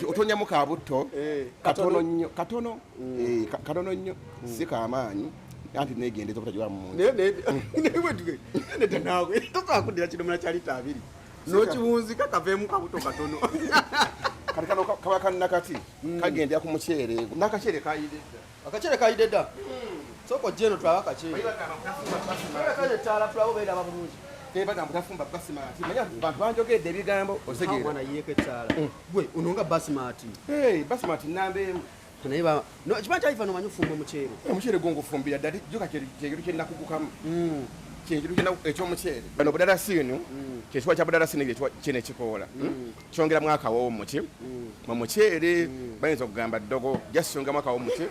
Otonyamu kabutto Eh, katono nnyo, katono. Eh, katono nnyo, si kamaanyi, anti negendeza obutagiwa mu muntu. Nedda naawe tosobola kuddira kidomola kya lita 20 n'okiwunzika kaveemu kabuto katono. Kati kano kaba kannakati kagendera ku muceere, nakaceere kayidde dda. Akaceere kayidde dda. Sooka ojja eno tulabe akaceere. Kale ettaala tulabe oba eraba bulungi. Tebagamba tafumba basimati, manya bantu banjogedde ebigambo, otegeera? Mwana yeeko ettaala. Gwe ono nga basimati. Hey, basimati namba 1. Naye ba no kiba kya Ivan, omanyi ofumba omuceere. Omuceere gungufumbira ddala, joka kyekintu kyenakugukamu, kyekintu kyena ekyomuceere. Bano budalasini, kyekiwa kya budalasini kino ekikoola kyongeramu akawoowo muki mu muceere. Bayinza okugamba ddogo, just kyongeramu akawoowo muki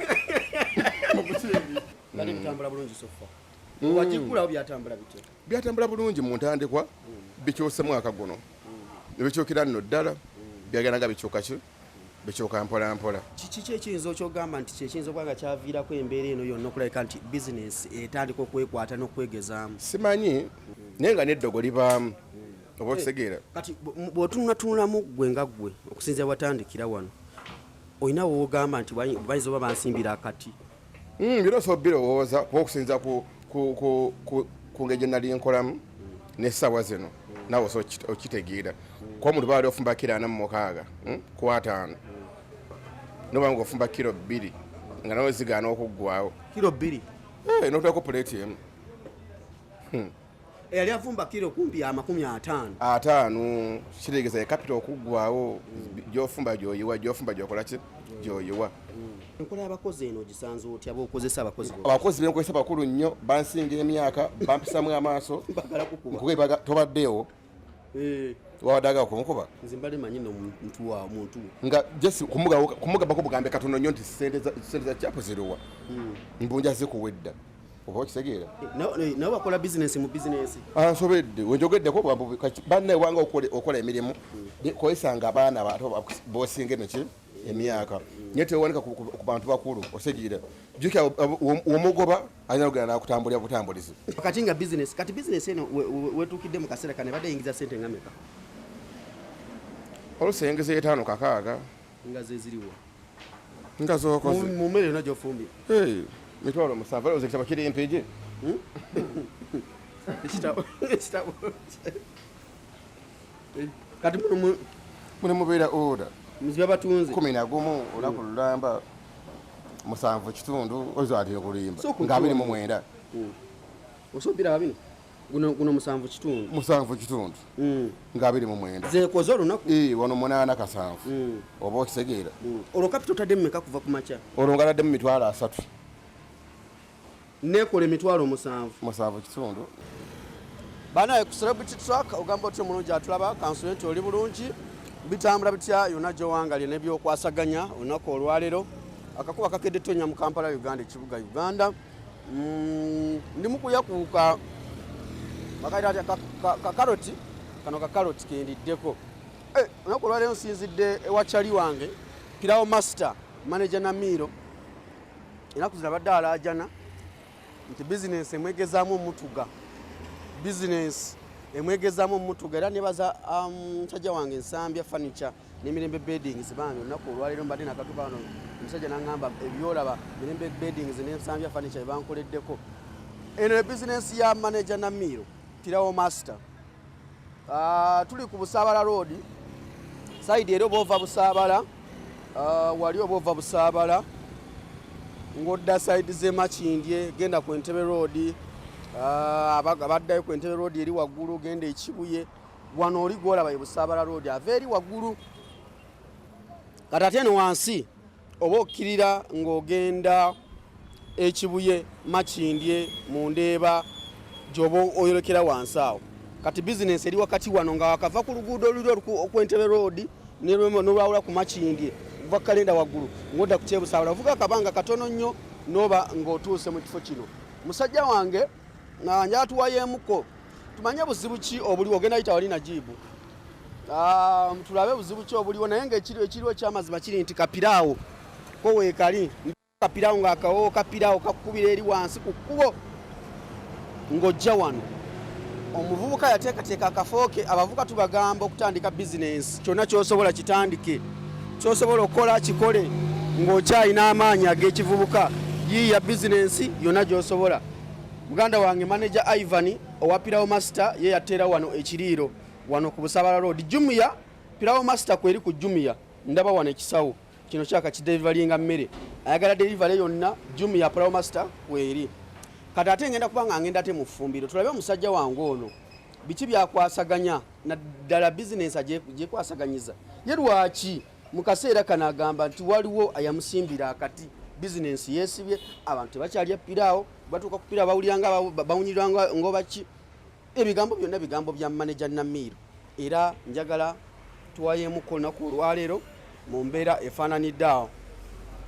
mu muceere. Bali bitambula bulungi so far? Wagikulawo byatambula bitya? Byatambula bulungi mu ntandikwa, bikyuse mwaka guno nebikyukira nno ddala, byagenda nga bikyuka ki, bikyuka mpola mpola. Kiki kyekiyinza okyogamba nti kyekiyinza okuba nga kyaviirako embeera eno yonna okulabika nti bizinesi etandika okwekwata n'okwegezaamu? Simanyi, naye nga n'eddogo libaamu, oba okitegeera? Kati bw'otunuulatunulamu ggwe nga ggwe, okusinziira watandikira wano, olina woogamba nti bayinza oba bansimbira akati? Byonna osobola birowooza, kuba okusinziira ku ngeri gye nali nkolamu n'essaawa zino, naawe osobola okitegeera, kuba omuntu baali ofumba kiro 46 ku 50, noba nga ofumba kiro 2 nga nawe zigaana okuggwawo. Kiro 2? Eh, n'oteekako puleeti emu. Eyali afumba kiro kumpi 50. 50, kitegeeza ye capital okuggwawo, gyofumba gyoyiwa, gyofumba gyokola ki, gyoyiwa. Enkola y'abakozi eno ogisanze otya, bokozesa abakozi bo? Abakozi benkozesa bakulu nnyo, bansinga emyaka, bampisamu amaaso. Bagala kukuba. Nkuba tobaddeewo. Eh. Wabadde agala kunkuba. Nze mbadde manyi no muntu wa muntu. Nga just kumugambako bugambe katono nnyo nti sente za chapo ziruwa, mbunja zikuwa edda, oba okitegeera? Nawe bakola bizinesi mu bizinesi. Ansobedde wenjogeddeko, banne wanga okola emirimu, kozesanga abaana bato bosinga emiki emyaka, naye tewanika ku bantu bakulu, otegeera? Jjukira omugoba alina okugenda nakutambulira butambulizi. Kati nga bizinesi, kati bizinesi eno wetuukidde mu kaseera kano ebadde eyingiza sente nga meka? Oluusi eyingiza etaano, kakaaga. Nga zeziriwa? Nga zokoze. Mu mmere yonna gyofumbye? Hey, 700,000. Olowooza ekitabo kiri mpigi? Ekitabo, ekitabo. Kati muno Mune mubeera order. Muziba batunze. 11 olunaku lulamba, 7 kitundu, ozo ati okulimba. So nga 29. Osobola biraba bino, guno 7 kitundu. 7 kitundu. Nga 29. Zekoze olunaku. Eh, wano munaana kasanvu, oba okitegeera? Olwo capital otadde mumeka kuva ku makya? Olwo nga naddemu 30,000. Nekola 7,000. 7 kitundu. Banaye ku Celebrity Track, ogamba otya omulungi atulaba? Kansule nti oli bulungi, bitambula bitya yonna gyowangalye n'ebyokwasaganya olunaku olwaleero? Akakuba kakedde tonya mu Kampala, Uganda, ekibuga Uganda. Ndi mukuyakuuka bakaita atya, kakaroti kano, kakaroti kendiddeko. Eh, olunaku olwaleero nsinzidde ewa kyali wange Pirawo Master Manager Namiiro. Ennaku zino abadde alaajana nti bizinensi emwegezaamu omutuga, bizinensi emwegezaamu omutuga. Era nebaza musajja wange Nsambya Furniture n'Emirembe Beddings. Bambi olunaku olwaleero mbadde nakatuka wano, omusajja naŋŋamba ebyolaba Mirembe Beddings n'Ensambya Furniture byebankoleddeko. Eno ebizinensi ya Manager Namiiro Pirawo Master. Tuli ku Busaabala Road side, era oba ova Busaabala, wali oba ova Busaabala ng'odda side z'e Makindye, genda ku Entebe Road, abaddayo ku Entebe Road eri waggulu, genda Ekibuye. Wano oli gwolaba ye Busaabala Road, ava eri waggulu. Kati ate eno wansi oba okkirira ng'ogenda Ekibuye, Makindye, mu Ndeeba gy'oba oyolekera wansi awo. Kati bizinensi eri wakati wano nga wakava ku luguudo oluli okw'Entebe Road n'olwawula ku Makindye, okuva ku kalenda waggulu ng'odda ku Kyebusaabala, ovuga akabanga katono nnyo n'oba ng'otuuse mu kifo kino. Musajja wange njala tuwayeemuko tumanye buzibu ki obuliwo. Ogenda yita wali Najibu, tulabe buzibu ki obuliwo. Naye ngaekiriwo ekyamazima kiri nti kapiraawo ko weekali, kapiraawo ng'akawoowo kapiraawo kakukubira eri wansi ku kkubo ng'ojja wano. Omuvubuka yateekateeka akafo ke. Abavubuka tubagamba okutandika bizinensi, kyonna ky'osobola kitandike. Kyosobola okukola kikole ng'okyalina amaanyi ag'ekivubuka. Yiiya bizinensi yonna gy'osobola. Muganda wange manager Ivan owa Pilau Master ye yateera wano ekiriiro wano ku Busabala Road. Jumia Pilau Master kweri ku Jumia, ndaba wano ekisawo kino kyaka kidelivalinga mmere. Ayagala delivery yonna Jumia Pilau Master kweri. Kati ate ngenda kuba nga ngenda ate mu ffumbiro tulabe omusajja wange ono biki byakwasaganya naddala bizinensi gyekwasaganyiza ye. Lwaki mu kaseera kano agamba nti waliwo ayamusimbira akati, bizinensi yeesibye, abantu tebakyalya piraawo, batuuka ku piraawo bawulira nga bawunyirwa ng'obaki. Ebigambo byonna bigambo bya maneja Namiiro, era njagala tuwayeemuko olunaku olwaleero mu mbeera efaananidde awo.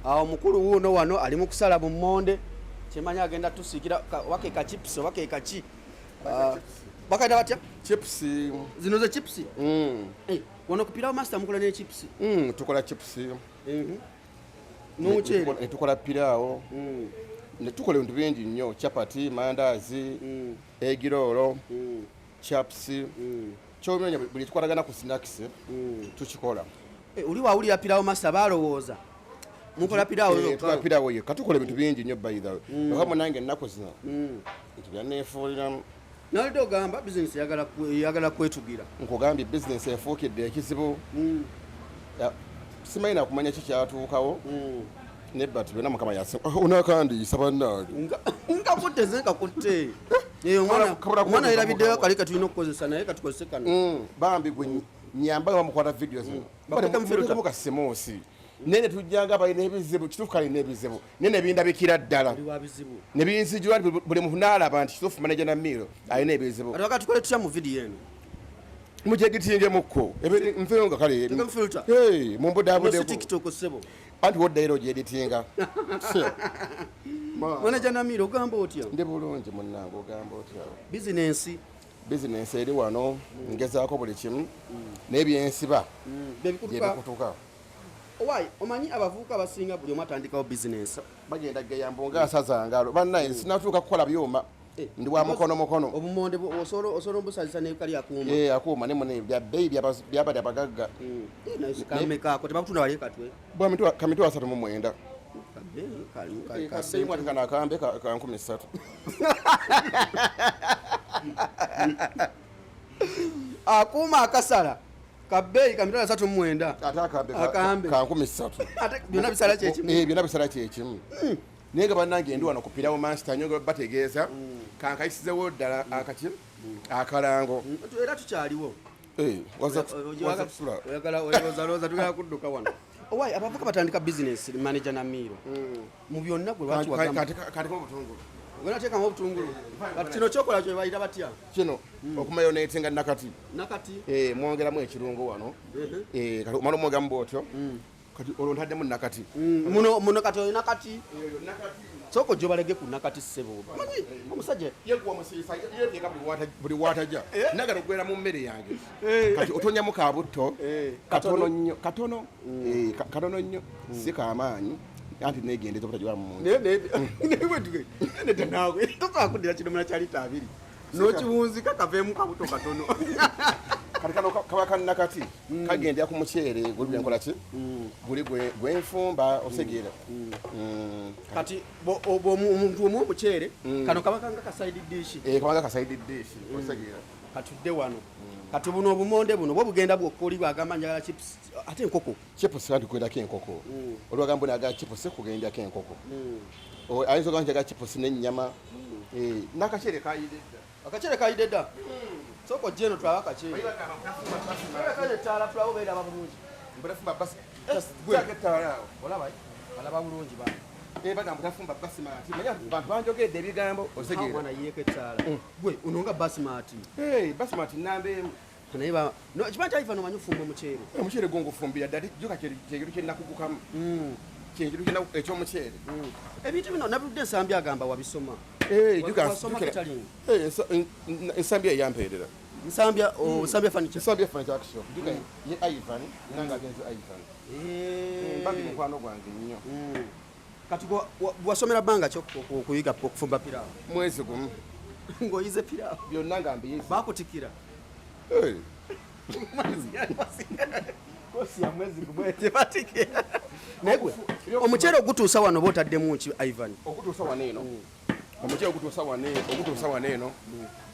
Awo mukulu wuuno wano ali mu kusala bummonde, kyemanyi agenda tusiikira oba ke kachipusi oba ke kaki. Bakaita batya? Chips. Zino ze chips. Wano ku Pilau Master mukola ne chips? Tukola chips. N'omuceere. Ne tukola piraawo. Ne tukola ebintu bingi nnyo, chapati, mandazi, egg roll, chaps. Kyomenya buli kikwatagana ku snacks tukikola. Oli wawulira Pilau Master balowooza mukola piraawo yokka. Tukola piraawo yekka, tukola ebintu bingi nnyo by the way. Oba nange ennaku zino nti byanneefuuliramu. Nalidde ogamba bizinesi eyagala kwetugira. Nkugambye bizinesi efuukidde ekizibu. Simanyi nakumanya ki kyatuukawo, naye but byonna Mukama yasi onakandiisa bannange. Nkakutte nze nkakutte. Omwana yerabiddeyo akali katulina okukozesa, naye katukozese kano. Bambi gwe nyamba nga bamukwata video zino. Bakuteekamu filter. Bakuteekamu kasimuusi naye ne tujjanga balina ebizibu. Kituufu kalina ebizibu, naye ne bindabikira ddala. Oli wa bizibu. Ne binzijula nti buli muntu n'alaba nti kituufu manager Namiiro alina ebizibu. Kati wakati tukole tutya mu video eno? Mugyeditingemukko nfeyo nga kale. Teekamu filter. Hey, Ono si mumbudaabuddeko. TikTok ssebo. Anti woddayo ogyeditinga. Manager Namiiro, ogamba otya? Ndi bulungi munnange, ogamba otya? Bizinensi? Bizinensi eri wano, ngezaako buli kimu naye byensiba Byebikutuka. Byebikutuka. Owaayi, omanyi abavubuka abasinga buli omu atandikawo bizinensi. Bagenda geyambu nga asaza ngalo. Bannaye sinatuuka kukola byuma, ndi wa mukono mukono. Obumonde osobola obusazisa nekali akuuma. Eh, akuuma ne mune bya bbeeyi byabali abagagga. Kamekaako tebakutunda wali katwe? Kamitwalo 39. Kabe, Kabeeyi ate kano akambe ka 3000. Akuuma akasala kabeeyi ka 39,000. Ate akambe Akambe. ka 3000. Ate byonna bisala kyekimu. Eh, byonna bisala kyekimu, naye nga bannange ndi wano ku Pilau Master nyo nga bategeeza kankayisizewo ddala akaki akalango. Era tukyaliwo. Eh, waza kusula. Oyagala olowooza tugala kudduka wano. Owaayi, abavubuka batandika bizinesi, manager Namiiro, mu byonna gwe lwaki wagamba Katekemu obutungulu. Onateekamu obutungulu? Kati kino kyokola kyo bayita batya? Kino okumayonetinga nakati. Nakati. Eh, mwongeramu ekirungo wano. Eh, kati omala omwongeramu bwotyo, kati olwo ntaddemu nakati. Muno muno kati olina kati sooka ojja obalege ku nakati ssebo. Manyi omusajja Yeguwa musiisa yeteeka buli watajja nagala ogwera mu mmere yange. Kati otonyamu kabutto katono nnyo, katono. Eh, katono nnyo, si kamaanyi, anti negendeza obutagiwa mu Nedda naawe tosobola kuddira kidomola kya lita 20 n'okiwunzika kaveemu kabuto katono. Kati kano kaba kannakati kagendera ku muceere guli gwenkola ki guli gwenfumba osegeera. Kati omuntu omu omuceere kano kaba kanga ka side dish. Eh, kabanga ka side dish, osegeera. Katudde wano. Kati buno obumonde buno bwo bugenda bwokka. Oli bwagamba njagala chips ate enkoko? Chips anti kugendako enkoko. Olwagamba naga chips kugendako enkoko. Ayinza ogamba njagala chips n'ennyama. Eh, n'akaceere kayidde dda. Akaceere kayidde dda. Sooka ojja eno tulabe akaceere. Kale ettaala tulabe obeera bulungi. Mbutafumba basi. Gwako ettaala awo. Olaba balaba bulungi ba. Eh, bagamba tafumba basimati. Manya bantu banjogedde ebigambo, osegeera. Mwana yeeko ettaala gwe ono nga basimati. Hey, basimati namba emu. Naye ba no kiba nti Ivan omanyi ofumba omuceere. Omuceere gungufumbira ddala, joka kyekintu kyenakugukamu, kyekintu ekyomuceere. Ebintu bino nabuludde Ensambi agamba wabisoma. Eh, juga Wasoma catering? Eh, Ensambya eyampeerera. Nsambya o Nsambya furniture? Nsambya furniture workshop. Juga ye Ivan nanga agenze Ivan. Bambi mukwano gwange nnyo. Kati wasomera bbanga ki okuyiga okufumba piraawo? Mwezi gumu. Ng'oyize piraawo? Byonna nga mbiyize. Bakutikira? Eh. Kosi ya mwezi gumu tebatike. Naye gwe omuceere ogutuusa wano oba otaddemu ki, Ivan? Okutuusa wano eno, omuceere ogutuusa wano eno,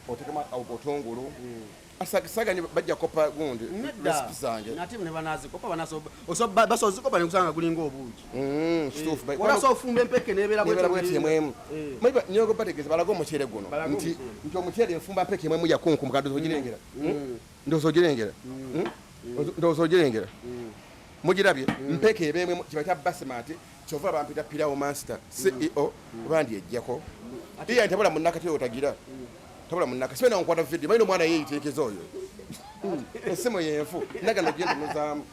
otekemu obutungulu. Sagani bajja kopa gundi recipe zange. Nate ne banazikopa basoozikopa nekusanga gulinga obuugi. Kituufu. Walaso ofumba empeke nebeera. Nebeera bweti emwemu. Nyogo bategeeza balaga omuceere guno. Balaga nti omuceere. Nti omuceere nfumba mpeke emwemu yakunkumuka. Ndowooza ogirengera. Ndowooza ogirengera. Ndowooza ogirengera, mugirabye mpeke ebeemwemu kiba kya basmati. Kyova bampita Pilau Master CEO oba ndi ejjako iya ntabula munnakati oyo tagira tabula munnaka sibe nkwata video balina omwana yeeyiteekeza oyo essimu yenfu nagano gyentunuzaamu.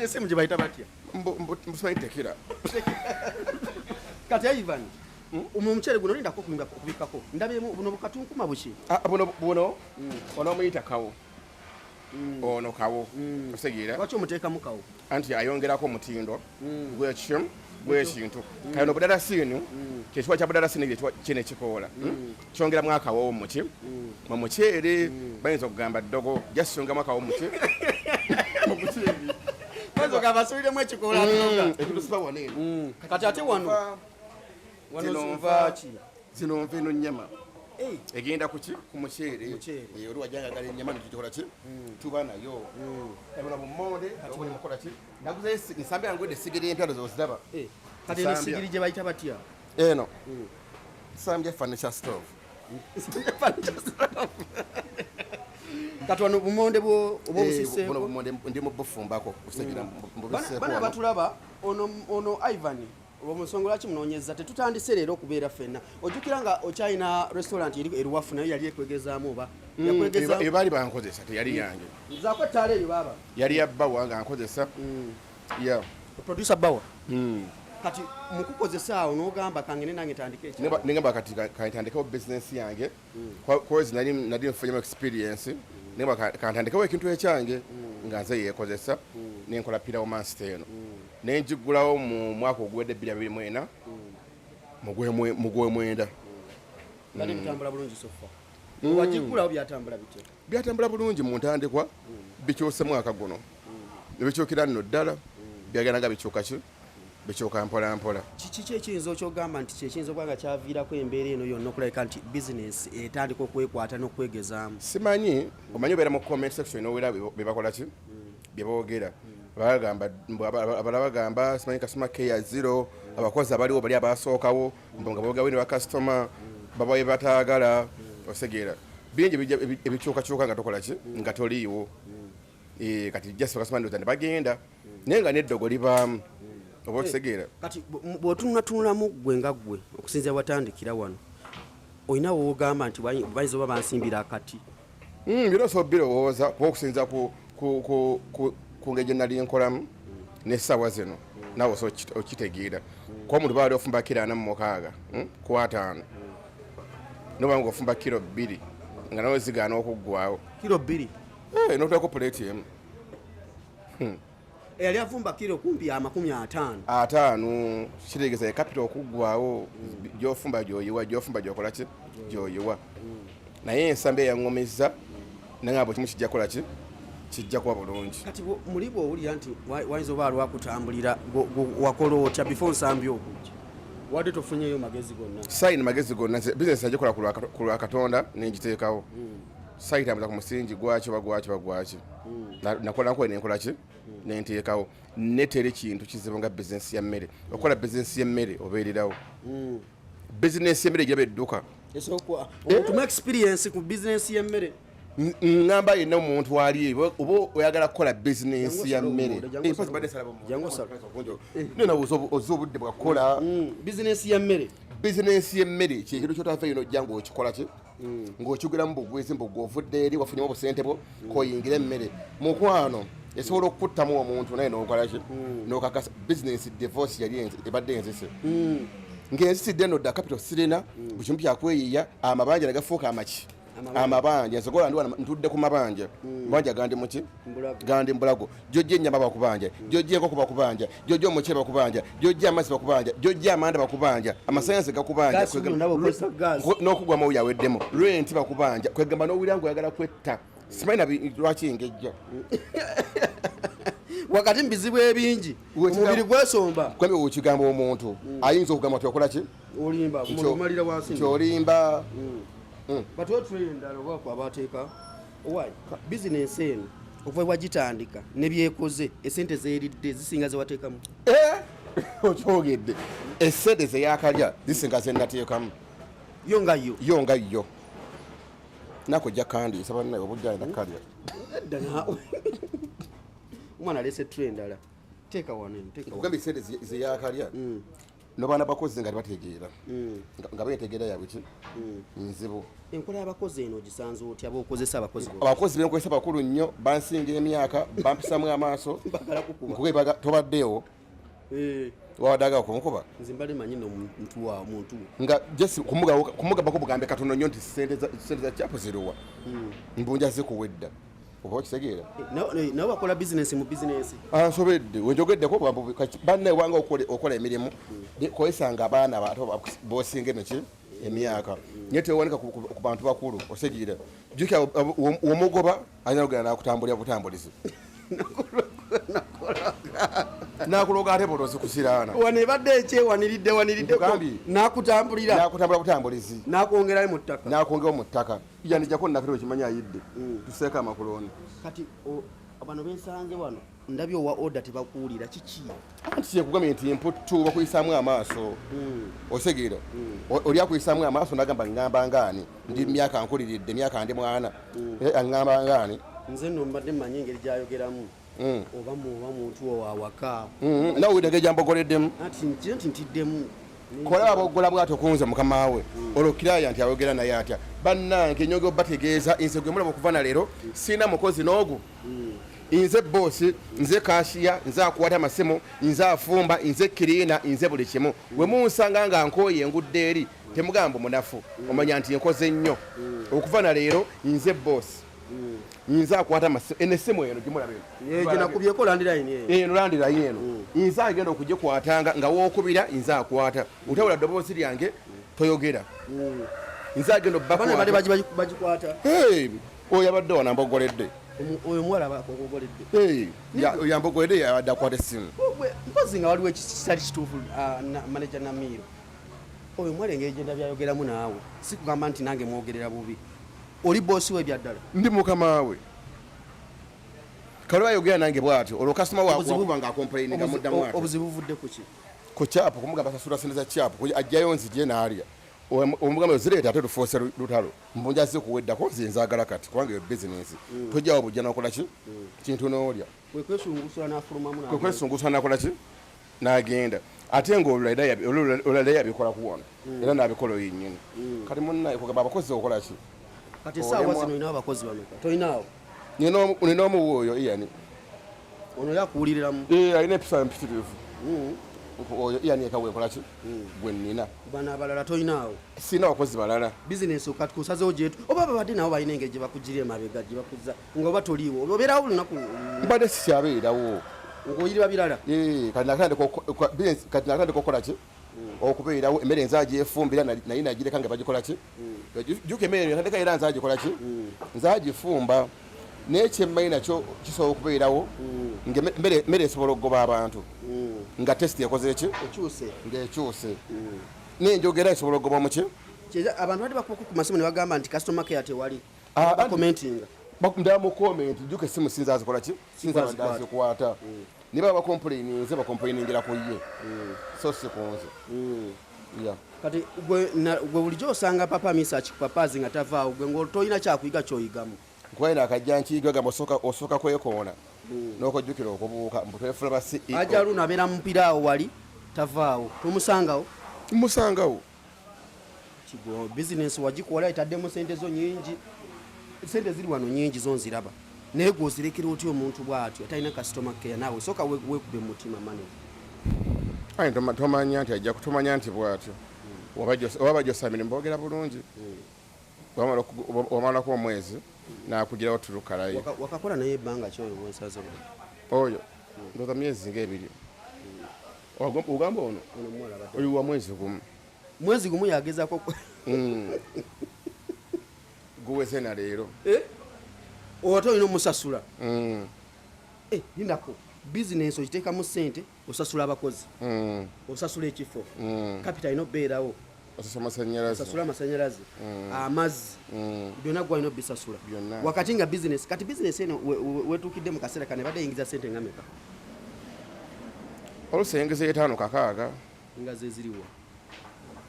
Esimu gye bayita batya? Mbusimanyi tekira. Kati Ivan, mu muceere guno lindako okubikkako ndabyemu buno bukatunkuma buki? Ah, buno buno onoomuyita kawo. Ono kawo, otegeera? Lwaki omuteekamu kawo? Anti ayongerako omutindo gwekimu gwekintu. Kale obudalasiini kyekiwa kya budalasiini kino ekikoola kyongeramu akawowo muki mu muceere. Bayinza okugamba ddogo, jasyongeramu akawowo muki mu muceere. Bayinza basuliremu ekikoola. Ekitusiba wano eno. Kati ate wano wano Zino nva nva ki? Zino nva eno nnyama Eh, egenda kuki ku muceere. Muceere. Eh, oli wajja ngagala ennyama nekikola ki tuba nayo ebona bumonde mukola ki naguze nsambya yange esigiri empya ndozo oziraba. Kati eno Nsambya. sigiri gye bayita batya? Eno nsambya furniture stove. Kati wano bumonde bwo oba Eh, obusiseeko? buno bumonde ndi mu bufumbako kusigira mbubiseeko. Bana batulaba ono Ivan omusongo lwaki munoonyeza tetutandise leero okubeera ffenna? Ojjukira nga okyalina restaurant eri eruwafu nayo yali ekwegezaamu oba yakwegezaamu? Eyo baali bankozesa, teyali yange. Zaako ettaala eyo baaba. Yali ya bbawa nga nkozesa ya. Producer bawa. Kati mukukozesa awo n'ogamba kangende nange tandike ekyo. Nengamba kati kantandikewo bizinesi yange cause nali nfunyemu experience. Nengamba kantandikewo ekintu ekyange nga nze yeekozesa nenkola Pilau Master eno nenjigulawo mu mwaka oguwedde 2024 mu gwemwenda. Bali bitambula bulungi so far? Wagigulawo byatambula bitya? Byatambula bulungi mu ntandikwa. Bikyuse mwaka guno nebikyukira nno ddala byagenda nga bikyuka ki bikyuka mpola mpola. Kiki kyekiyinza okyogamba nti kyekiyinza okuba nga kyaviirako embeera eno yonna okulabika nti bizinesi etandika okwekwata n'okwegezaamu? Simanyi, omanyi obeera mu comment section nowera byebakola ki byeboogera. Bagamba mbu abalala bagamba simanyi customer care zero, abakozi abaliwo bali abasookawo mbu nga boogera ne bakasitoma babawe bataagala. Osegeera bingi ebikyukakyuka nga tokola ki nga toliiwo. Eh, kati just bakasitoma ndowooza ne bagenda naye nga n'eddogo libaamu oba okitegeera. Kati bw'otununatunulamu ggwe nga ggwe okusinziira watandikira wano, olina woogamba nti bayinza oba bansimbira akati? Byonna osobola birowooza kuba okusinziira ku ngeri gye nali nkolamu n'essaawa zino naawe osobola okitegeera kuba omuntu baali ofumba kiro 46 ku 50 noba nga ofumba kiro 2 nga nawe zigaana okuggwawo. Kiro 2? Eh, n'oteekako puleeti emu. Eyali afumba kiro kumpi 50. 50 kitegeeza ye capital okuggwawo gyofumba gyoyiwa gyofumba gyokola ki gyoyiwa. Naye ensambi eyaŋŋomezza naye nga bwe kimu kijja kukola ki kijja kuba bulungi. Kati muli bw'owulira nti wayinza oba alwakutambulira wakola otya before nsambi okujja? Wadde tofunyeyo magezi gonna? Sayina magezi gonna. Nze bizinesi nagikola ku lwa Katonda nengiteekawo sayitambuza ku musingi gwaki oba gwaki oba gwaki. Nakola nkola nenkola ki nenteekawo ne teri kintu kizibu nga bizinesi ya mmere. Okukola bizinesi y'emmere obeererawo bizinesi y'emmere giraba edduka. Omuntu experience ku bizinesi y'emmere. Ŋŋamba yenna omuntu ali eyo oba oyagala kukola bizinesi ya Jangu mmere. osale obumonde, Eh, mpozzi mbadde nsala bumonde. Jangu osale. Naye nawe oza obudde bwakukola. Bizinesi y'emmere. Bizinesi y'emmere kyekintu kyotava eno ojja ng'okikola ki ng'okigulamu bugwizi mbu gwe ovudde eri wafunyemu obusente bwo koyingira emmere. Mukwano esobola okukuttamu omuntu naye nokola ki nokakasa bizinesi divorce yali ebadde enzise ng'enzisidde eno dda capital sirina buli kimu byakweyiya amabanja negafuuka amaki. Amabanja. Amabanja nsogola ndi wano ntudde ku mabanja mabanja gandi muki. Mbulago. Gandi mbulago. Jojja ennyama bakubanja, jojja enkoko bakubanja, jojja omuceere bakubanja, jojja amazzi bakubanja, jojja amanda bakubanja, amasanyaze gakubanja. Gas uno nabo okozesa gas. N'okugwamu oyo aweddemu rent bakubanja. Kwegamba n'owulira ngaoyagala kwetta simanyi lwaki ngejja. Wakati mu bizibu ebingi, omubiri gwesomba. Kwembe okigamba omuntu ayinza okugamba nti okola ki? Olimba, omalira wansi. Nti olimba. Batuwe tray endala oba kwabateeka. Owai, bizinensi eno okuva wagitandika ne byekoze, esente zeeridde zisinga zewateekamu? Eh, okyogedde, esente zeyakalya zisinga zenateekamu. Yo nga yo? Yo nga yo. Nako ojja kandiisa bannaye obujja nakalya. Edda naawe omwana aleese tray endala, teeka wano eno, teeka wano. Kugamba esente zeyakalya nobaana bakozi nga tebategeera, nga betegeera yabwe ki nzibu. Enkola y'abakozi eno ogisanze otya, b'okozesa abakozi bo? Abakozi benkozesa bakulu nnyo, bansinga emyaka, bampisamu amaaso. Bagala kukuba. Nkugebaga tobaddeewo. Wabadde agala kunkuba. Nze mbadde manyi no muntu wa muntu. Nga just kumugambako bugambe katono nnyo nti sente za chapu ziruwa, mbunja zikuwedda, oba okitegeera? Nawe bakola bizinesi mu bizinesi. Ansobedde wenjogeddeko, banne wanga okola emirimu, kozesanga abaana bato bosinga emiki emyaka, naye tewanika ku bantu bakulu. Osegiira jukira omugoba alina okugenda nakutambulira butambulizi, nakuloga ate bulozi kusiraana. Wano ebadde ekyewaniridde waniriddeko. Nkugambye. Nakutambulira. Nakutambula butambulizi. Nakwongerayo mu ttaka. Nakwongera mu ttaka, yanijjako nakati wekimanyi ayidde tuseeko amakulooni. Kati bano bensanze wano, ndabye owa order tebakuwulira, kiki? Anti kyekugambye nti emputtu bakuyisaamu amaaso, osegeera? Oli akuyisaamu amaaso nagamba ngamba ngaani, ndi myaka nkuliridde myaka, ndi mwana. Eh, aŋŋamba ngaani. Nze nno mbadde mmanyi engeri gyayogeramu, oba muntu owawaka. Nawe widege gyambogoleddemu. Anti nkire nti ntiddemu. Kola aboggola bwatyo kunze mukama we, olwo kiraya nti ayogera naye atya. Bannange, nyongera obategeeza, nze gwe mulaba okuva na leero sirina mukozi n'ogu. Nze boss, nze cashier, nze akwata amasimu, nze afumba, nze cleaner, nze buli kimu. We munsanga nga nkooye engudde eri, temugamba munafu, omanya nti nkoze nnyo. Okuva na leero nze boss, nze akwata amasimu. Eno essimu eno gimulaba eno. Gye nakubyeko landline eyo. Eno landline eno, nze agenda okugikwatanga nga wookubira nze akwata. Otawula ddoboozi lyange, toyogera, nze agenda. Abaana badde obbakwata. Bagikwata. Hey, oyo abadde wano ambogoledde. Oyo omuwala akogoledde? Hey, yambogoledde, yabadde akwata essimu. Mpozi nga waliwo ekitali kituufu, manager Namiiro, oyo omuwala engeri gyenda byayogeramu naawe, si kugamba nti nange mwogerera bubi, oli boss we byaddala? Ndi mukama we. Kale ayogera nange bwatyo, olwo kasitoma Obuzibu- wakuba nga acomplaininga muddamu atyo. Obuzibu buvudde ku ki? Ku kyapu, kumugamba sasula sente za kyapu, ajjayo nzigye n'alya. Omugamba zireeta ate tufuuse lutalo, mbunja zikuweddako, nze nzaagala kati kubanga eyo bizinesi tojjawo bujja nokola ki kintu n'olya. Kwekwesungusula n'afulumamu n'agenda. Kwekwesungusula nakola ki n'agenda, ate ngaolulala yabikola ku wano era n'abikola oyo yennyini. Kati munnaye, kugamba abakozi okola ki? Kati essaawa Olemwa. zino olinawo abakozi bameka? Tolinaawo? Nina omuwa oyo Ian. Ono yakuwuliriramu? Eh, alina empisa mpitirivu oyo Ian. Eka wekola ki gwe nnina. Bano abalala tolinaawo? Sirina bakozi balala. Bizinesi kati kusazewo gyetu, oba babadde nabo balina engeri gye bakugira emabega, gye bakuza nga oba toliiwo, oba obeerawo buli lunaku? Mbadde sikyabeerawo. Ng'oyiriba birala. Eh, kati nakatandika okukola ki, okubeerawo. Emmere nze agyefumbira, naye nagireka nga bagikola ki. Juka emmere natandika era nze agikola ki, nze agifumba. Naye kyemmanyi nakyo kisobola okubeerawo nga emmere esobola okugoba abantu nga taste ekoze ki? Ekyuse. Ng'ekyuse. N'enjogera esobola okugoba muki. Abantu badde bakubako ku masimu ne bagamba nti customer care tewali. Ah, Bacommentinga. Ndaba mu comment, juka essimu sinza azikola ki, sinza Azikwata. badde azikwata. Ne baba bacomplaininze, bacomplainingira ku ye, so si ku nze. Yeah. Kati gwe bulijjo osanga papa Misa akikupapazi nga tavaawo, gwe ng'otolina kyakuyiga kyoyigamu? Nkubaye akajja nkiyiga, gamba osooka kwekoona n'okujjukira okubuuka mbu twefula ba CEO. Aja luno abeera mupira awo wali tavaawo, tomusangawo? Musangawo. Kigo bizinesi wagikola, etaddemu sente zo nyingi, sente ziri wano nyingi zo nziraba, naye gwe ozirekera otya omuntu bw'atyo atalina customer care? Naawe sooka weekube mu mutima, manager. Aye tomanya nti ajja kutomanya nti bw'atyo oba bajosa mirimu boogera bulungi. Wamalako omwezi nakugirawo tulukalayo. Wakakola naye ebbanga ki oyo gwensaze? Oyo ndowooza myezi ngaebiri. Ogamba ono? Ono omuwala abadde. Oyo wa mwezi gumu. Mwezi gumu yagezako? Guweze na leero. Ate olina omusasula? Eh, lindako. Bizinensi ogiteekamu ssente, osasula abakozi, osasula ekifo, capital alina obeerawo. Osasula amasanyalaze. Osasula amasanyalaze, amazzi, byonna gwe alina obisasula. Byonna. Wakati nga bizinesi, kati bizinesi eno wetuukidde mu kaseera kano ebadde eyingiza ssente nga meka? Oluusi eyingiza etaano, kakaaga. Nga zeziriwa?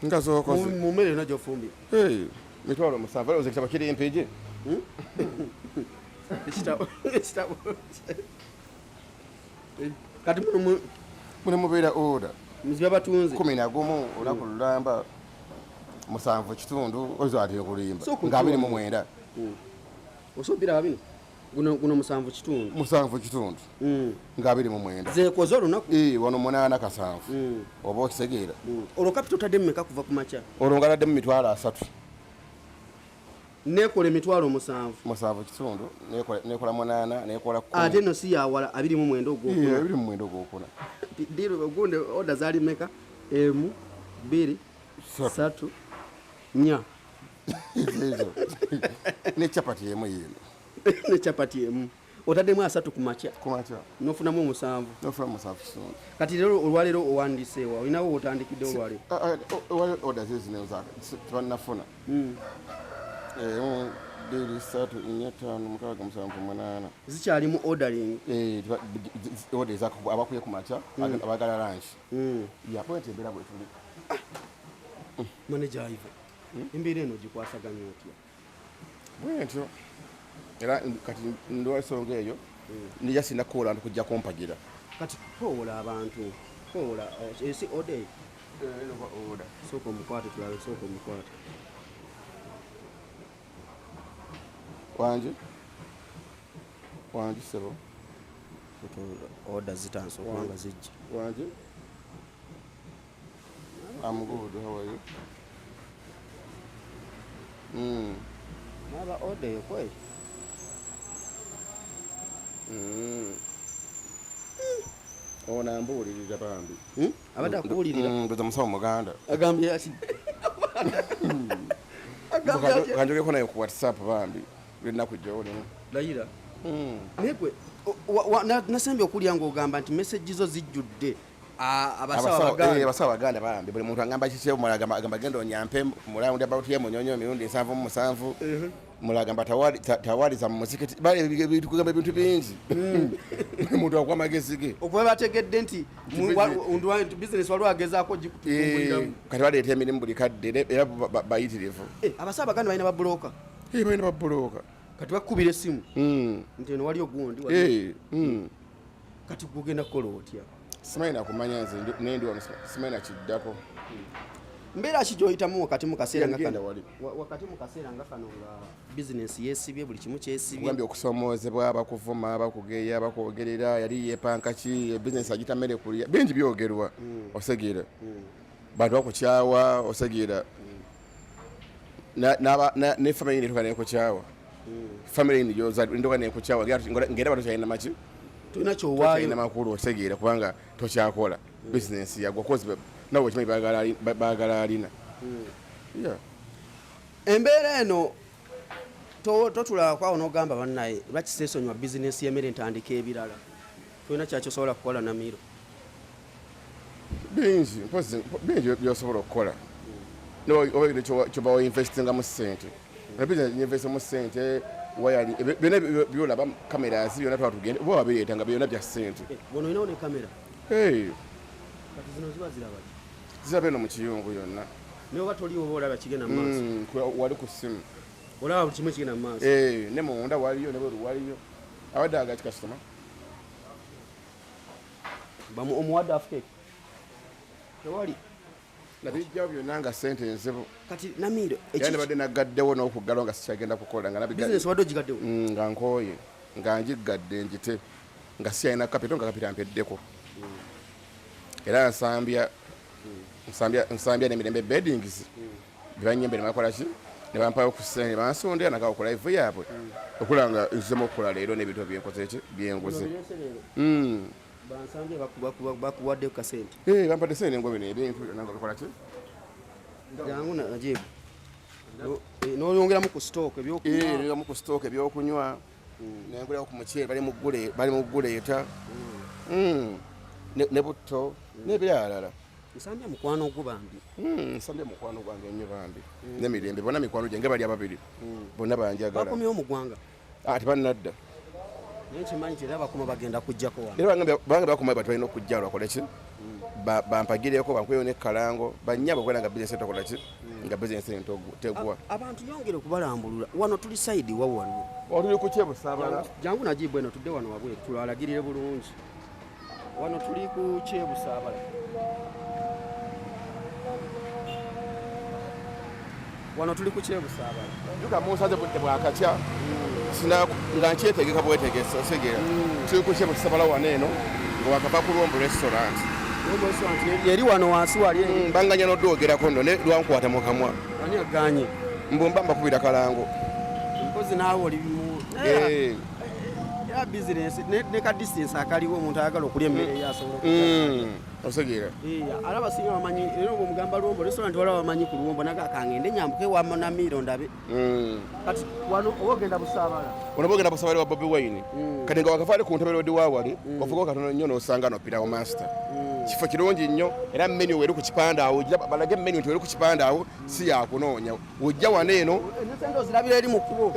Nga zokoze. Mu mmere yonna gyofumbye? Hey, 700,000. Olowooza ekitabo kiri mpigi? Ekitabo kati muno Mune mubeera order muziba batunze. 11 olunaku lulamba, 7.5, ozo ate okulimba. Sooka Nga abiri mu otuwa. mwenda. Osobola biraba bino, guno 7.5. 7.5. Nga 29. Zekoze olunaku? Eh, wano 8 kasanvu. Oba okitegeera? Olwo capital otadde mumeka kuva ku makya? Olwo nga naddemu 30,000. Nekola 70,000. 7.5, nekola 8, nekola 10. Ate no si yawala 29 Eh, ogwokuna. 29 ogwokuna. Diru ogundi order zaali meka? Emu, bbiri, Ssatu. satu, nnya. Ezo ne capati emu yino. Ne capati emu, otaddemu 30 ku makya. Kumakya. Nofunamu 7. Nofuna 7.5. Kati leero, olwaleero owandiiseewa? Olinawo wotandikidde olwaleero? Waliwo order zizino tebannafuna. Emu, bbiri, ssatu, nnya, ttaano, mukaaga, musanvu, munaana. Zikyali mu ordering? Eh, order abakuye ku makya, abagala lunch. Ya bwenti embeera bwe tuli. Manager Ivo, embeera eno ogikwasaganya otya? Bwentyo era kati ndwa ensonga eyo nija sina kukola nti kujja kumpagira. Kati kowola abantu, kowola esi order eyo. Order. Sooka omukwate tulabe, sooka omukwate. Wanje, wanje sebo. Order zitandise okuba nga zijja. Wanje. I'm good, how are you? Naba order eyo kweli. Ono ambuulirira bambi. Abadde akubuulirira? Ndoza musawo muganda. Agambye ati, agambye atya? Kanjogeko naye ku WhatsApp bambi lwenaku gyolimu. Layira naye gwe nasembye okulya ng'ogamba nti message zo zijjudde abasawo abaganda. Abasawo abaganda bambi, buli muntu agamba kiki, omulala agamba genda onyampe mu round about ye Munyonyo emirundi 77, mulala agamba tawaliza mu muzikiti. Bale kugamba ebintu bingi, buli muntu akuwa amagezi ge. Okuba bategedde nti nti business waliwo agezaako gikutukumbuliramu. Kati baleeta emirimu buli kadde era bayitirivu. Abasawo abaganda balina babulooka? Balina babulooka. Kati bakukubira essimu nti eno wali ogundi wali- Kati gugenda kukola otya? Simanyi nakumanya nze nendi wano, simanyi nakiddako. Mbeera ki gyoyitamu wakati mu kaseera nga Genda kano? wali. Wakati mu kaseera nga kano nga bizinesi yeesibye, buli kimu kyesibye. Kugambye okusomoozebwa, bakuvuma, bakugeya, bakwogerera, yali yepanka ki, bizinesi agita mmere kulya, bingi byogerwa, osegeera bantu bakukyawa, osegeera ne family netuka nekukyawa, family ndoka nekukyawa, ngera batokyalina maki. Tolina Tokyalina kyowaayo. Makulu, osegeera, kubanga tokyakola bizinesi yagwa kozi nawe okimanyi baagala alina. Yeah. Embeera eno totulakwawo n'ogamba bannaye lwaki seesonyiwa bizinesi y'emmere ntandika ebirala? Tolina kyakyosobola kukola Namiiro? Bingi, mpozi bingi byosobola okukola oba kyoba oinvestingamu ssente. Investingamu ssente wayali byonna byolaba, cameras byonna twatugende oba wabireeta nga byonna bya ssente. Bono olinawo ne kamera? Hey, Kati zino ziba ziraba ki? Ziraba eno mu kiyungu yonna. Naye oba toliwo, oba olaba kigenda mu maaso? Wali ku ssimu. Olaba buli kimu ekigenda mu maaso? Eh, ne munda waliyo, ne bweru waliyo. Abadde agaki kasitoma. Omuwadde half cake tewali? Nabijjawo byonna nga ssente nzibu. Kati Namiiro, Era nabadde nagaddewo n'okuggalawo nga sikyagenda kukola nga bizinesi wadde ogigaddewo? Nga nkooye, nga njiggadde njite nga siyalina capital, nga capital mpeddeko. Era nsambya n'emirembe beddings bebanyembe ne bakola ki ne bampayo ku ssente ne bansondera nakawo ku live yaabwe okulaba nga nzizemu okukola leero n'ebintu byenkoze ki byenguze. Bansambye bakuwadde kasente? Eh, bampadde sente nengo bino ebintu byonna nga bikola ki. Jangu Najibu, n'oyongeramu ku stock ebyokunywa. Neyongeramu ku stock ebyokunywa, nengulawo ku muceere, bali mu guleeta. Ne butto n'ebiralala. Nsambya mukwano gwo bambi. Nsambya mukwano gwange nnyo bambi. N'emirembe bonna mikwano gyange bali ababiri. Bonna banjagala. Bakomyewo mu ggwanga? Ah, tebannadda. Naye nkimanyi nti era bakoma bagenda kujjako wano. Era bange bakoma bati balina okujja lwakole ki? Bampagireko bankuyeyo n'ekkalango bannyabo okubeera nga bizinesi etokola ki? Nga bizinesi eno tegwa. Abantu yongere okubalambulula. Wano tuli sayidi wa wano? Wano tuli ku Kyebusaabala. Jangu Najibu eno tudde wano wabweru tulalagirire bulungi. Wano tuli ku Kyebusaabala. Wano tuli ku Kyebusaabala. Juga munsaze budde bwakakya. Sina nga nkyetegeka bwetegese osegeera. Tuli ku Kyebusaabala wano eno nga wakava ku Lwombo restaurant. Lwombo restaurant yeri wano wansi wali. Mbanganya n'odwogerako nno ne lwankwata mu kamwa. Ani aganye? Mbu mba mbakubira kalango. Mpozi naawe oli mu era business ne ka distance akaliwo omuntu ayagala okulya emmere ye asobola Osegeera. Era abasinga bamanyi era omugamba Lwombo restaurant waliwo bamanyi ku Lwombo naga kangende nyambuke wa Namiiro ndabe. Kati wano oba ogenda Busaabala. Wano oba ogenda Busaabala wa Bobi Wine. Kati nga wakava ali ku ntebe road wa wali, ofuga katono nnyo n'osanga no Pilau Master. Kifo kirungi nnyo era menu eri ku kipande awo, balage menu nti eri ku kipande awo si yakunoonya. Ojja wano eno. Esente ozirabira eri mu kkubo.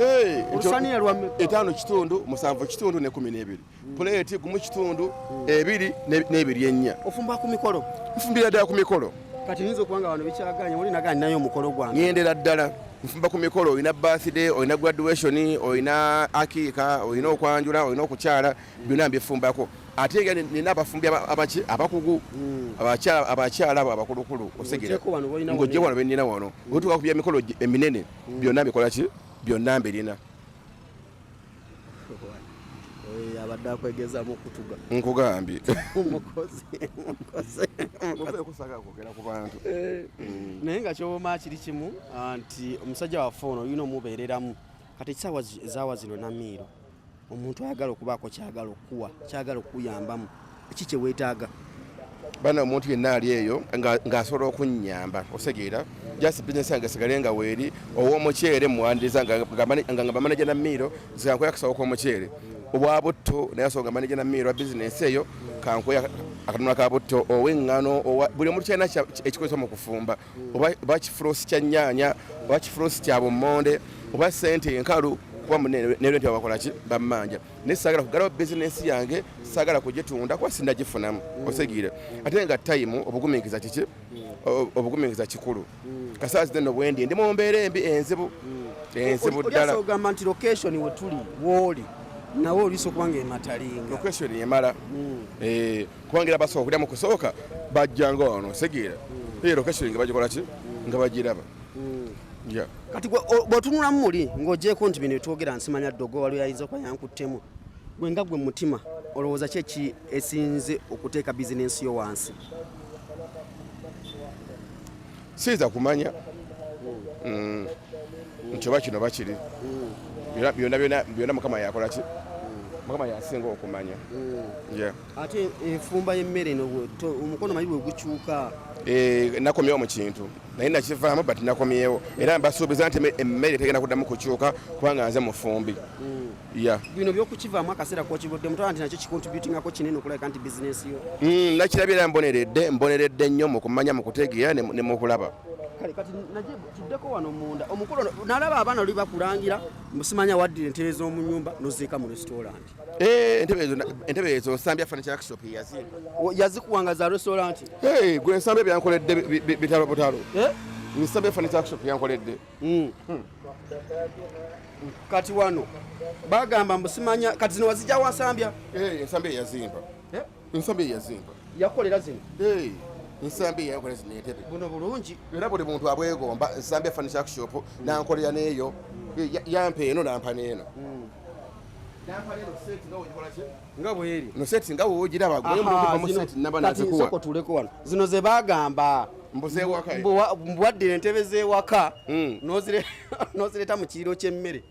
Olusaniya lwa mmeka? 5.5, 7.5 ne 12. Puleeti 1.5, 2 n'ebiri ennya. Ofumba ku mikolo? Nfumbira ddala ku mikolo. Kati nyinza okuba nga wano bikyaganye, oli naganye nayo omukolo gwange. Ngendera ddala. Nfumba ku mikolo, olina birthday, olina graduation, olina akiika, olina okwanjula, olina okukyala, byonna mbifumbako. Ate nga nina abafumbi abaki abakugu, abakyala abo abakulukulu, osegeera. Ng'ojje wano be nnina wano. Otuuka ku by'emikolo eminene, byonna mbikola ki? Byonna mbirina. Abadde akwegezamu okutuga. Nkugambye. Mukozi, mukozi. Mukozi kwogera ku bantu. Naye nga ky'oba kiri kimu nti omusajja waffe ono olina omubeereramu. Kati essaawa ezaawa zino Namiiro, omuntu ayagala okubaako ky'ayagala okukuwa, ky'ayagala okukuyambamu, ki kye weetaaga? Bana omuntu yenna ali eyo ng'asobola okunnyamba, osegeera. Just business yange esigale nga weeri, ow'omuceere muwandiiza nga manager Namiiro, nze nkoya akasawo k'omuceere. Obwa butto naye asobola nga manager Namiiro wa business eyo, kankoya akatunula ka butto, ow'eŋŋano, buli omuntu kyalina ekikozesebwa mu kufumba, oba kifuruusi kya nnyaanya, oba kifuruusi kya bummonde, oba ssente enkalu, kuba munene ne rent bakola ki? Bammanja. Naye saagala kuggalawo bizinensi yange, saagala kugitunda kuba sinnagifunamu, osegeera. Ate nga time obugumiikiriza kiki? Obugumiikiriza kikulu. Kasaazi nno bwendi ndi mu mbeera embi enzibu. Enzibu ddala. Oli ogamba nti location we tuli wooli nawe oliisa okuba nga ematalinga. Location emala. Kubanga era basooka okulya mu kusooka bajjanga wano, osegeera. Location nga bagikola ki? Nga bagiraba. Kati bw'otunulamu muli ng'ogyeko nti bino twogera nsimanya ddogo waliwo yayinza okuba yankuttemu. Gwe nga gwe mutima olowooza ki eki esinze okuteeka bizinensi yo wansi? Siyinza kumanya nti oba kino bakiri. Byonna byonna byonna Mukama yakola ki? Mukama yasinga okumanya. Ate enfumba y'emmere eno omukono manyi bwe gukyuka. Nakomyewo mu kintu naye nakivaamu but nakomyewo era mbasuubiza nti emmere tegenda kuddamu kukyuka kubanga nze mufumbi. Bino by'okukivaamu akaseera k'okivudde mutwala nti nakyo kikontributingako kinene okulabika nti bizinensi yo. Nakirabye era mboneredde nnyo mu kumanya, mu kutegeera ne mu kulaba. Kale kati naje tuddeko wano munda omukolo nalaba abaana oli bakulangira musimanya waddira entebe z'omu nnyumba n'oziika mu restaurant. Entebe ezo Nsambya Furniture Workshop yazimpa. Yazikuwanga za restaurant? Gwe Nsambya byankoledde bitalo butalo. Nsambya Furniture Workshop yankoledde. Kati wano bagamba mbusimanya kati zino wazijja wa Nsambya? Nsambya yazimpa. Nsambya yazimpa. Yakolera zino? Nsambya yakolera zino entebe. Buno bulungi. Era buli muntu abwegomba Nsambya Furniture Workshop nankolera n'eyo. Yampa eno nampa n'eno. Nampa n'eno set nga wogikola ki? Nga bweri. No set nga wogiraba, gwe Aha, muntu mu zino set namba kati nazikuwa. nsoko tuleko wano. Zino ze bagamba. Mbu z'ewaka. Mbu waddira entebe z'ewaka, n'ozireta mu kiriro ky'emmere.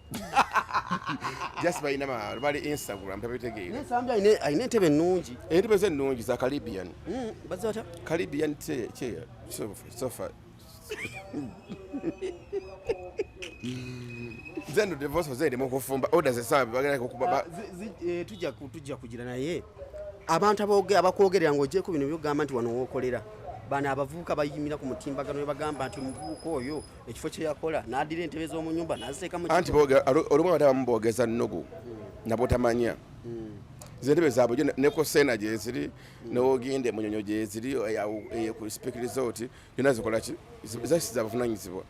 Just balina bali Instagram tabitegeera. Naye Nsambya alina entebe ennungi. Entebe ze ennungi za Caribbean. Bazze batya? Caribbean chair, sofa. Nze nno divorce ze ndi mu kufumba orders esaawa bagenda kukuba Tujja kugira naye. Abantu abakwogerera ng'ogyeko bino byogamba nti wano wookolera, bano abavubuka bayimira ku mutimbagano ne bagamba nti omuvubuka oyo ekifo kye yakola n'addira entebe z'omu nyumba n'aziteeka mu Anti olumu abantu abamu boogeza nnugu nabotamanya. Nze entebe zaabwe ne ku Sena gyeziri, newogende Munyonyo gyeziri, ku Speke Resort yonna zikola ki, zasiza abavunanyizibwa.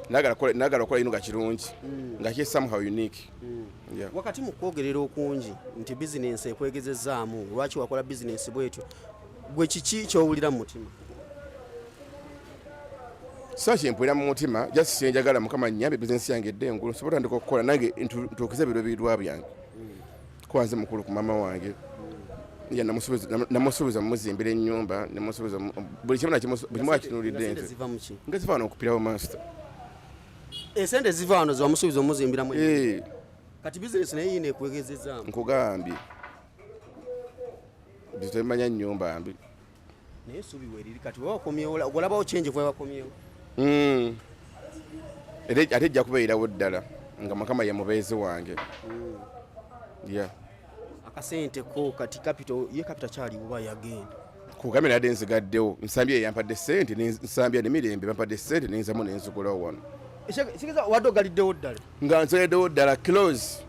Nagala okukola ino nga kirungi, nga kiri somehow unique. Yeah. Wakati mu kwogerera okungi nti bizinensi ekwegezezaamu, lwaki wakola bizinensi bwetyo, gwe kiki kyowulira mu mutima? Sa kyempulira mu mutima, just kyenjagala, Mukama nnyambe bizinensi yange edde engulu, nsobola otandika okukola nange ntuukize ebiruubirirwa byange. Kuba nze mukulu ku maama wange. Ya, namusuubiza mumuzimbira ennyumba, nemusuubiza buli kimu, buli kimu akinuulidde. Nga nze ziva mu ki? Nga ziva wano okupirawo master. Esente ziva wano zewamusuubiza omuzimbiramu? Eh. Kati bizinensi naye yina ekwegezezaamu? Nkugambye, temanya nnyumba mbi. Naye essuubi weeriri kati wakomyewo, olabawo kyenje kuba wakomyewo? Ate ejja kubeererawo ddala nga Mukama ye mubeezi wange, yeah. Akasente ko kati capital ye, capital kyaliwo ba yagenda? Kugambye, nadde nzigaddewo Nsambya, yampadde sente, Nsambya nemirembe bampadde sente, nenzamo nenzigulawo wano. Kigeza wadde ogaliddewo ddala? Nga nzoleddewo ddala, close,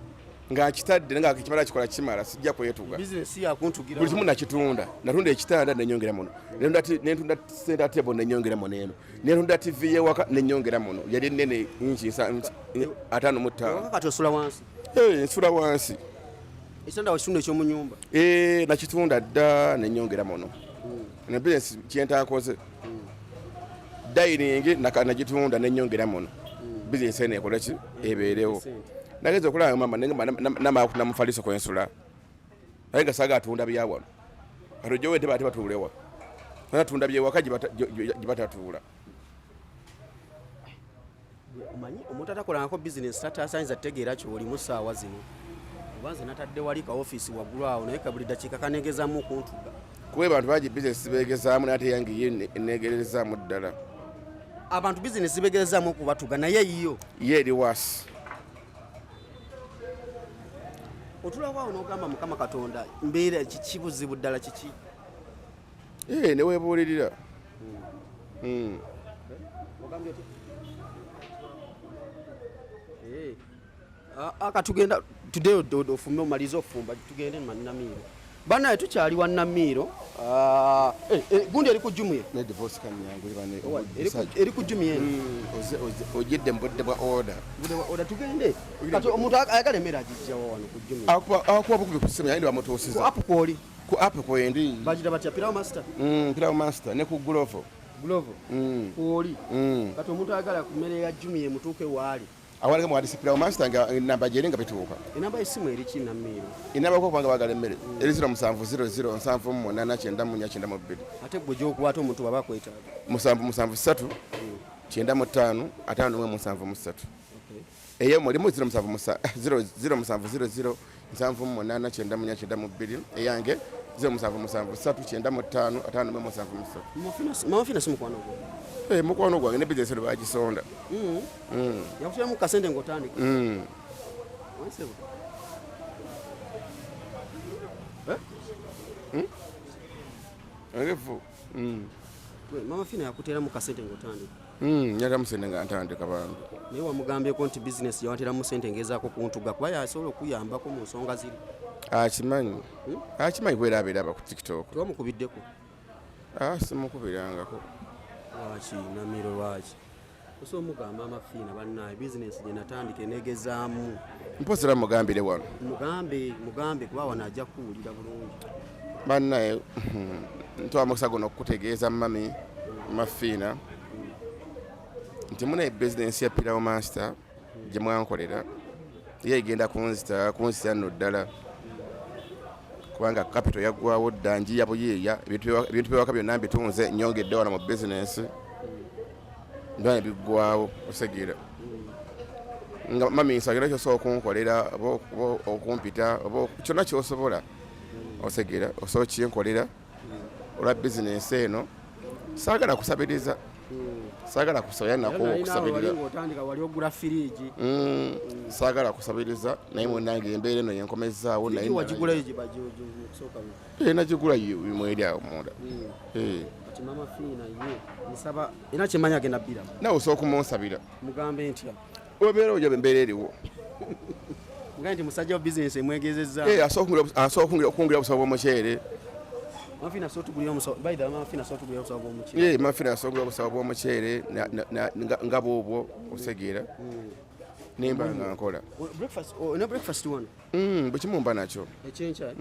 nga nkitadde nga kimala kikola kimala, sijja kwetuga. Bizinesi yakuntugira. Buli kimu nakitunda. Natunda ekitanda nenyongera muno, nentunda center table nenyongera muno eno, nentunda TV yewaka nenyongera muno, yali enene inchi 55. Ewaka kati osula wansi? Eh, nsula wansi. Ekitanda wakitunda ekyomu nyumba? Eh, nakitunda dda nenyongera muno ne business kyentakoze. Dining nagitunda nenyongera muno, business eno ekola ki, ebeerewo. Nagenza okulaba mama namala namufaliso kwensula, naye nga saga atunda byawano. Kati ojjawo entebe ate batuulewa? Natunda byewaka gye batatuula. Omanyi omuntu atakolangako bizinesi tatasanyiza tegeera kyolimu saawa zino. Oba nze natadde wali ka ofiisi waggulu awo, naye ka buli dakiika kanegezamu okuntuga. Kuba abantu bangi bizinesi beegezaamu, naye ate yange ye negerezaamu ddala. Abantu bizinesi begerezaamu okubatuga, naye yiyo Ye eri waasi. Otulawo awo n'ogamba, Mukama Katonda, mbeera kiki, buzibu ddala kiki? Eh, neweebuulirira. Ogambye otya? Eh. Aka tugenda tuddeyo ofumbe, omalize okufumba, tugende Namiiro. Banaye tukyali wa Namiiro. Ah, gundi eri ku Jumia. Ne divorce kanyanguli bane. Eri ku Jumia eno. Ojidde mu budde bwa order. Budde bwa order, tugende. Kati omuntu ayagala emmere agijjawo wano ku Jumia? Akuba bukubi ku ssimu yange Ku bamutuusiza. App kwoli? Ku app kwendi. Bagira batya, Pilawo Master? Pilawo Master ne ku Glovo. Glovo kwoli? Mm. Kati omuntu ayagala ku mmere ya Jumia emutuuke waali? Awaleka muwandisi Pilawo Master nga namba gyeri nga bituuka. Enamba y'essimu eri ki, Namiiro? Enamba kubanga bagala emmere eri 0700 78 94 92. Ate gwe gyokukwata omuntu bwaba akwetaaga? 773 95 51 73. Eyo mulimu 07 0700 78 94 92, eyange 0773 95 51 73. Mama Fina si mukwano gwo? Eh, mukwano gwange, ne bizinesi eno bagisonda. Yakuteramu kasente ng'otandika? Mm. Wansebo. Eh? Engevu. Gwe, Mama Fina yakuteramu kasente ng'otandika? Nyatamu sente nga ntandika bantu. Naye wamugambyeko nti bizinesi gyewanteramu sente ngezaako kuntuga, kuba yasobola okuyambako mu nsonga ziri? Akimanyi, akimanyi, kubeera abeera aba ku TikTok. Tewamukubiddeko? Ah, simukubirangako. Lwaki, Namiro, lwaki? Osobola omugamba, Mama Fina bannaye bizinesi gye natandika enegezaamu. Mpozi era mugambire wano. Mugambe, mugambe, kuba wano ajja kukuwulira bulungi. Bannaye, ntwala mukisa guno okukutegeeza mami Mafiina nti muna bizinensi ya Pilawo Master gye mwankolera ye egenda kunzita, kunzita nno ddala, kubanga capital yaggwawo dda, njiya buyiiya. Ebintu byewaka byonna mbitunze, nyongedde wano mu bizinensi, ndwa ne biggwawo. Osegeera nga mami nsaba kyosobola okunkolera oba okumpita oba kyonna kyosobola, osegeera, osobola kinkolera olwa bizinensi eno. Saagala kusabiriza, Saagala kusabira nako okusabirira. Otandika wali ogula firiji. Saagala kusabiriza, naye munange embeera eno yenkomezzaawo. Naye wagigulayo gye bagikusooka? Nagigula mweri awo munda. Kati Mama Fiina ye nsaba era kyemmanyi agenda bbira. Nawe osobola okumunsabira. Mugambe ntya? Obeera oja embeera eriwo. Mugambe nti musajja wa bizinesi emwegezezza. Asobola okungira obusawo bw'omuceere. Mama Fiina asobola otugulira omusawo? By the way, Mama Fiina asobola otugulira obusawo bw'omuceere? Mama Fiina asobola obusawo bw'omuceere nga bwobwo, osegeera, nemba nga nkola. Breakfast, olina breakfast wano? Bwe kimumba nakyo. Ekyenkya?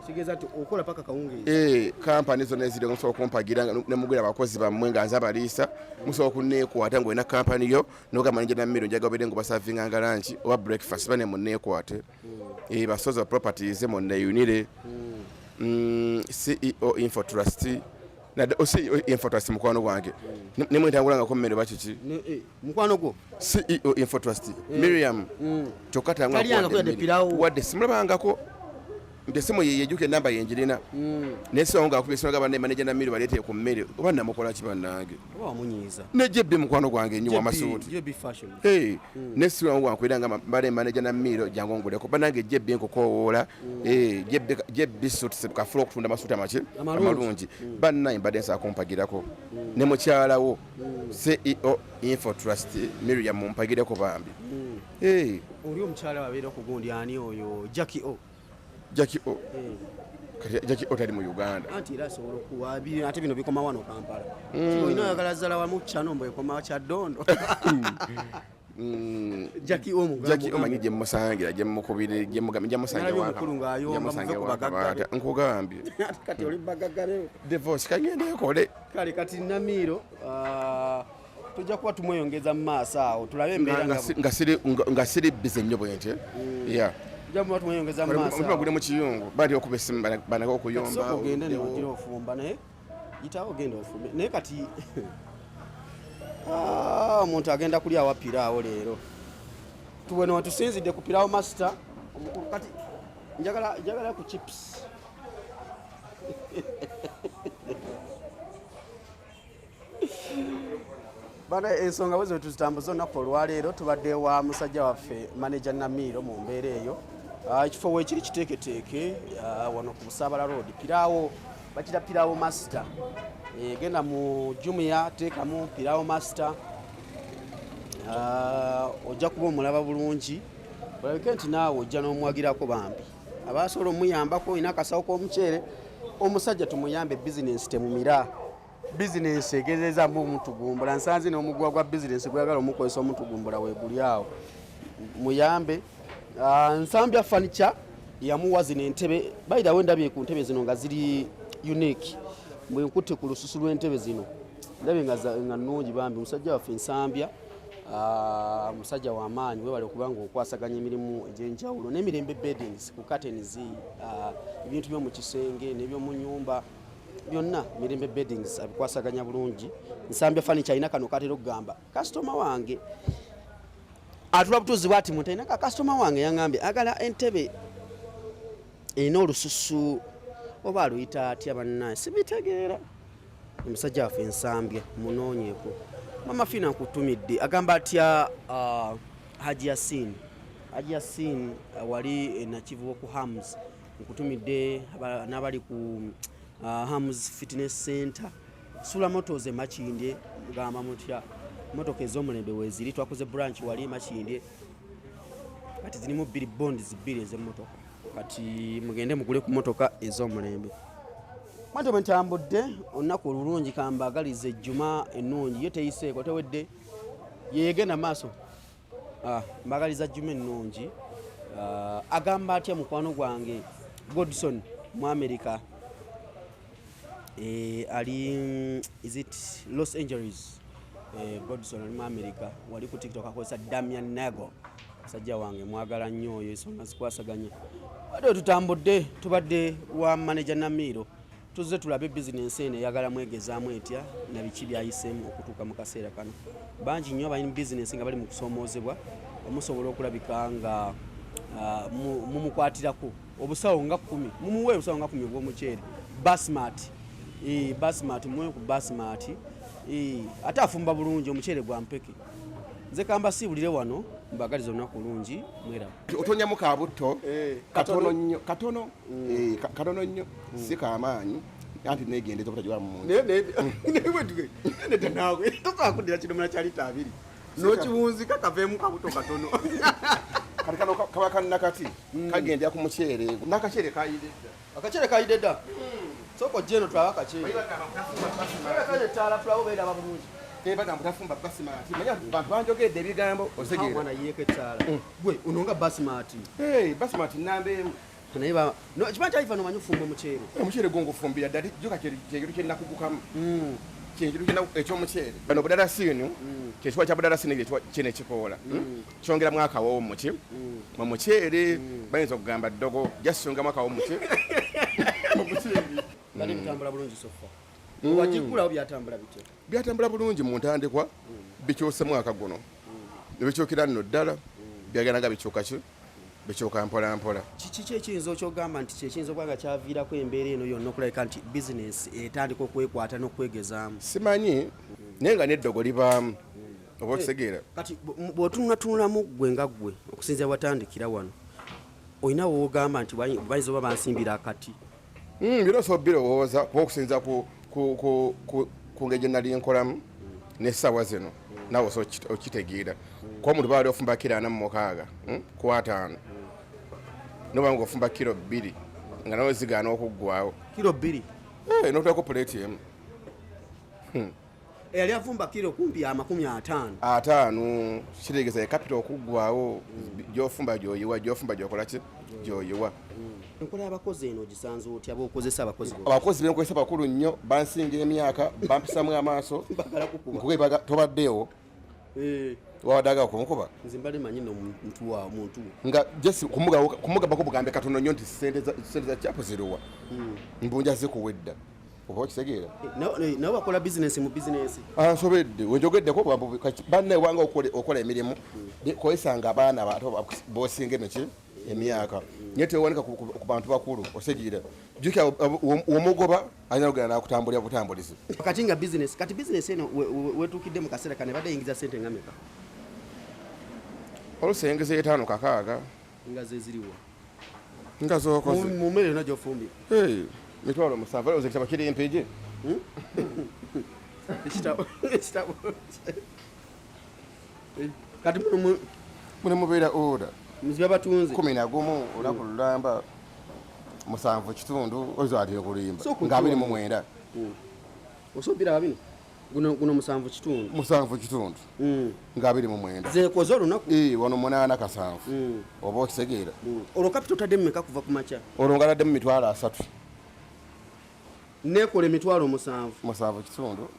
Kitegeeza nti okola paka kawungeezi? Kampani zonna eziri musobola okumpagira nemugula abakozi bammwe nga nze abaliisa. Musobola okuneekwata ngaolina kampani yo nogamba nje nammiro njagala nga basavinga nga lunch oba breakfast, bane muneekwate. Basoza Properties munneeyunire. CEO Infotrust, CEO Infotrust mukwano gwange, nemwetangulangako mmere bakiki. Mukwano gwo? CEO Infotrust Miriam, kyokka Talyangako yadde piraawo? Wadde simulabangako nti esimu yeyejuka enamba yenjirina, naye sibawo ngaakuba esimu gaba manager Namiiro baleeteye ku mmere, oba namukola ki bannange? Oba wamunyiiza? Ne JB mukwano gwange nnyo wamasuuti. JB Fashion. Ne sibawo gwankwira nga mbale manager Namiiro jangu nguleko bannange. JB nkukowoola. JB Suits kafula okutunda amasuuti amaki? Amalungi. Amalungi. Bannaye mbadde nsaba kumpagirako ne mukyalawo CEO Infotrust Miriam, mumpagireko bambi. Oli omukyala wabeera okugundi ani oyo, Jackie O? Jackie O? Kati Jackie O tali mu Uganda. Anti era asobola okuwa ate bino bikoma wano Kampala. Olina oyagala zala wamu kyano mbwe ekoma Kyaddondo. Jackie O mugambe. Jackie omanyi gye musangira, gye mukubire, gye mugambe gye musange. Nalabye omukulu ng'ayomba, muve ku bagagga be. Nkugambye. Ate kati oli bagagga. Divorce kagende ekole. Kale kati Namiiro, tujja kuba tumweyongeza mu maaso awo tulabe embeera nga siri busy nnyo bwe nti, yeah. Tujja kuba tumweyongeza mu maaso Omutima awo. guli mu kiyungu, bali okuba essimu banage okuyomba. Sooka ogende newagira ofumba, naye yitawo ogenda ofumbe, naye kati omuntu agenda kulya awa piraawo leero. Tuweno wetusinzidde ku Piraawo Master omukulu. Kati njagala ku chips. Bana, ensonga bwe zino tuzitambuza olunaku olwaleero. Tubadde wa musajja waffe manager Namiiro mu mbeera eyo. Ekifo weekiri kiteeketeeke, wano ku Busaabala Road, Piraawo bakira Piraawo Master. Genda mu Jumia, teekamu Piraawo Master. Ojja kuba omulaba bulungi, olabike nti naawe ojja n'omwagirako bambi abasobola omuyambako. Olina akasawo k'omuceere, omusajja tumuyambe, bizinensi temumira, bizinensi egezezamu omutugumbula. Nsanze n'omuguwa gwa bizinensi gweyagala omukozesa omutugumbula weeguli awo, muyambe. Nsambya Furniture yamuwa zino entebe. Bayirawo ndabye ku ntebe zino nga ziri unique, bwe nkutte ku lususu lw'entebe zino ndabye nga nnungi bambi. Musajja waffe Nsambya, musajja w'amaanyi, webale okuba nga okwasaganya emirimu egy'enjawulo n'emirembe beddings ku curtains, ebintu by'omu kisenge n'ebyomu nyumba byonna Mirembe Beddings abikwasaganya bulungi. Nsambya Furniture alina kano katera okugamba kasitoma wange atula butuuzi bwati muntu alina ka kasitoma wange yaŋŋambye agala entebe erina olususu oba aluyita atya, bannaye sibitegeera. Omusajja waffe Nsambya munoonyeeko. Mama Fina nkutumidde, agamba atya Haji Yasin? Haji Yasin, wali Nakivubo ku Hams, nkutumidde n'abali ku Hams Fitness Center. Sula Motors e Makindye, mugamba mutya? Motoka ez'omulembe weeziri, twakoze branch wali e Makindye, kati zirimu bbiri, bonds bbiri ez'emmotoka. Kati mugende mugule ku motoka ez'omulembe. Mwatyo bwe ntambudde olunaku olulungi, kambaagaliza ejjuma ennungi, yo teyiseeko tewedde, yeyegenda maaso. Mbagaliza jjuma ennungi. Agamba atya mukwano gwange Godson mu America? Ali is it Los Angeles? Godson ali mu America, wali ku TikTok akozesa Damian Nago. Musajja wange mwagala nnyo oyo, ensonga zikwasaganya. Ate tutambudde, tubadde wa manager Namiiro, tuzze tulabe bizinensi eno eyagala mwegezaamu etya na biki byayiseemu okutuuka mu kaseera kano. Bangi nnyo abalina bizinensi nga bali mu kusoomoozebwa, omusobola okulabika nga mumukwatirako obusawo nga 10, mumuwe obusawo nga 10 obw'omuceere basmati. Basmati, muwe ku basmati. Ate afumba bulungi omuceere gwa mpeke. Nze kambasiibulire wano, mbagaliza olunaku lungi, mweraba. Otonyamu kabutto katono Katono. nnyo, katono. Katono nnyo, si kamaanyi, anti negendeza obutagiwa mu Nedda naawe, tosobola kuddira kidomola kya lita 20 n'okiwunzika kaveemu kabuto katono. Kati kano kaba kannakati kagendera ku muceere, n'akaceere kayidde dda. Akaceere kayidde dda. Sooka ojja eno tulabe akaceere. Kale ettaala tulabe obeera bulungi. Bagamba tafumba basimati, manya bantu banjogedde ebigambo, osegeera. Mwana yeeko ettaala. Gwe ono nga basimati. Basimati namba emu. Naye ba no kiba kyalifa nomanyi ofumba omuceere. Omuceere gwo ngufumbira ddala, joka kyekintu kyenakugukamu, kyekintu ekyomuceere. Bano budalasini, kyekiwa kya budalasini kino ekikoola kyongeramu akawoowo muki mu muceere. Bayinza okugamba ddogo, jasongamu akawoowo muki mu muceere. Bali bitambula bulungi so far? Wagikulawo byatambula bitya? Byatambula bulungi mu ntandikwa, bikyuse mwaka guno nebikyukira nno ddala, byagenda nga bikyuka ki, bikyuka mpola mpola. Kiki kyekiyinza okyogamba nti kyekiyinza okuba nga kyaviirako embeera eno yonna okulabika nti bizinesi etandika okwekwata n'okwegezaamu? Simanyi, naye nga n'eddogo libaamu, oba okitegeera. Kati bw'otunuulatunulamu ggwe nga ggwe, okusinziira watandikira wano, olina woogamba nti bayinza oba bansimbira akati? Byonna osobola birowooza, kuba okusinziira ku ngeri gye nali nkolamu n'essaawa zino, naawe osobola okitegeera. Kuba omuntu baali ofumba kiro 46 ku 50, noba nga ofumba kiro 2 nga nawe zigaana okuggwawo. Kiro 2? N'oteekako puleeti emu. Eyali afumba kiro kumpi 50. 50, kitegeeza capital okuggwawo, gyofumba gyoyiwa, gyofumba gyokola ki, gyoyiwa. Enkola y'abakozi eno ogisanze otya, b'okozesa abakozi bo? Abakozi benkozesa bakulu nnyo, bansinga emyaka, bampisamu amaaso. Bagala kukuba. Nkuba tobaddeewo. Wabadde agala kunkuba. Nze mbadde manyi no muntu wa muntu. Nga just kumugambako bugambe katono nnyo nti sente za chapo ziruwa, mbunja zikuwedda, oba okitegeera. Nawe bakola bizinesi mu bizinesi. Ansobedde wenjogeddeko, banne wanga okola emirimu, kozesanga abaana bato bosinga emiki emyaka, naye tewanika ku bantu bakulu, osegeera. Jjukira omugoba alina okugenda nakutambulira butambulizi. Kati nga bizinesi, kati bizinesi eno wetuukidde mu kaseera kano ebadde eyingiza sente nga meka? Oluusi eyingiza etaano, kakaaga. Nga ze ziriwa? Nga zokoze. Mu mmere yonna gy'ofumbye? 700,000. Olowooza ekitabo kiri mpigi? Ekitabo, ekitabo. Kati muno Mune mubeera order. Muziba batunze. 11 olunaku lulamba, 7.5, ozo ati okulimba. So nga 29. Osobbira bino, guno 7.5. 7.5. Nga 29. Zekoze olunaku. Wano 8 kasanvu, oba okitegeera. Olwo capital otaddemu meka kuva ku makya? Olwo nga naddemu 30,000. Nekola 700,000. 7.5.